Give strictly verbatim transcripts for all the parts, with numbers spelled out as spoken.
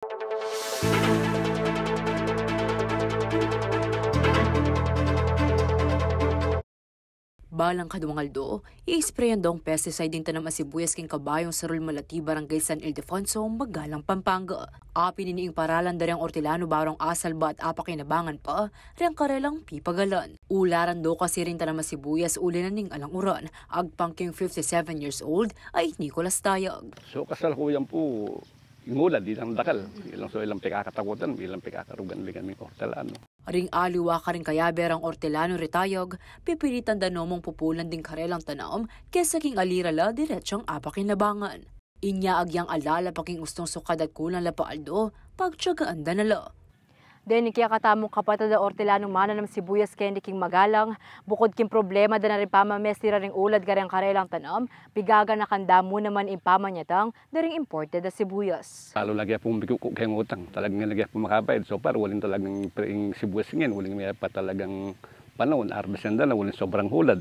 Balang kaduang aldo, i-sprayan dang pesticide ing tanam a sibuyas king Kabayong Sarul Malati, Barangay San Ildefonso, Magalang, Pampanga. Apin ini ing paralan da reng ortelano barung asalba at apakinabangan pa reng karelang pipagalan. Ularan do kasi ring tanam a sibuyas uli na ning alang uran, agpang king fifty-seven years old a i Nicolas Tayag. So, kasalukuyan pu, ing ulad, ilang dakal, ilang so, ilang pikakatakutan, ilang pikakarugan ding kaming ortelano. Ring aliwa karing kayabe rang ortelano, i Tayag, pipilitan da no mung pupulan ding karelang tanam kesa king ali ra la diretsong apakinabangan. Inya agyang ala la pa king ustung sukad at kulang la pa aldo, pagtiyagaan da na la. Deni kekatamung kapatad a ortelano mananam sibuyas keni king Magalang, bukud king problema da na ring pamamesti ra ring ulad kareng karelang tanam, pigaganakan da mu naman ing pamanyatang da ring imported a sibuyas. Lalu na kaya pung mikuku keng utang, talagang na kaya pung makabayad. So far, uling talagang pre-, ing sibuyas ngeni, uling mayap pa talagang panaun, harvest da na, uling sobrang ulad.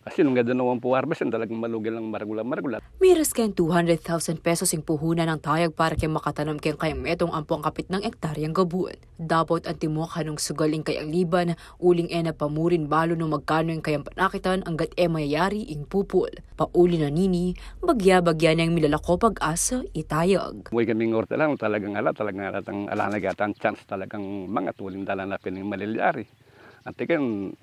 Kasi nung ganda naman pu harvest, talagang malugi lang, maragul lang, maragul lang. Miras keng two hundred thousand pesos ing puhunan nang Tayag para keng makatanam keng kayang metung ampong kapitnang ektaryang gabun. Dapot antimo kanung sugal ing kayang liban, uling e na pa mu rin balu nung magkanu ing kayang panakitan anggat e mayayari ing pupul. Pauli na nini, bagya-bagya neng milalako pag-asa i Tayag. Muwi kaming ortelano, talagang ala, talagang ala, tang, ala na kaya tang chance talagang mangat, uling dalan na pin ing malilyari. Anti ken,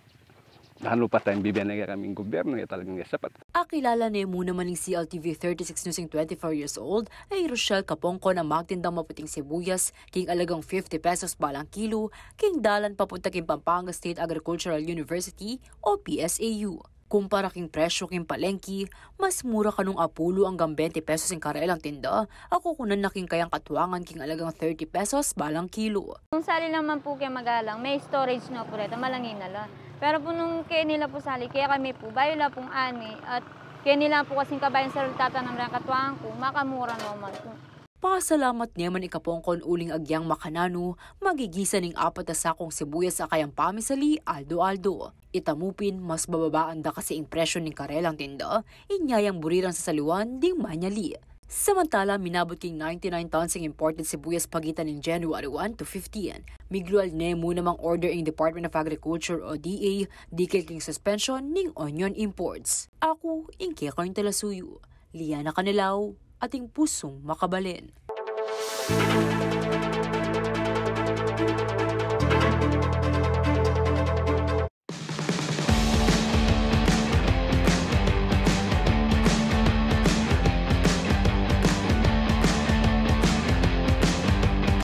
nanu pa tayang bibie na kaya kaming gobyerno, e talagang e sapat. Akilala ne mu naman ning C L T V thirty-six News ing twenty-four years old a i Rochelle Capongcon a magtindang maputing sibuyas king alagang fifty pesos balang kilo king dalan papunta king Pampanga State Agricultural University o P S A U. Kumpara king presyo king palengki, mas mura kanung apulu anggang bente pesos ing karelang tinda a kukunan na king kayang katuangan king alagang thirty pesos balang kilo. Nung sali naman pu keng Magalang, may storage na pu reta, malangin na la. Pero pu nung keni la pu sali, kekami pu, bayu la pung ani, at keni la pu kasing Kabayong Sarul tatanam reng katuangan ku, makamura naman pu. Pasalamat ne man i Capongcon uling agyang makananu, magigisa ning apat a sakung sibuyas a kayang pamisali aldo-aldo. Ita mu pin, mas bababaan da kasi ing presyo ning karelang tinda, inya yang buri rang sasaliwan ding manyali. Samantala, minabut king ninety-nine tons ing imported sibuyas pagitan ning January one to fifteen. Miglual ne mu namang order ing Department of Agriculture o D A dikil king suspension ning onion imports. Aku ing kekayung talasuyu, Liana Canelao, ating pusung makabalen.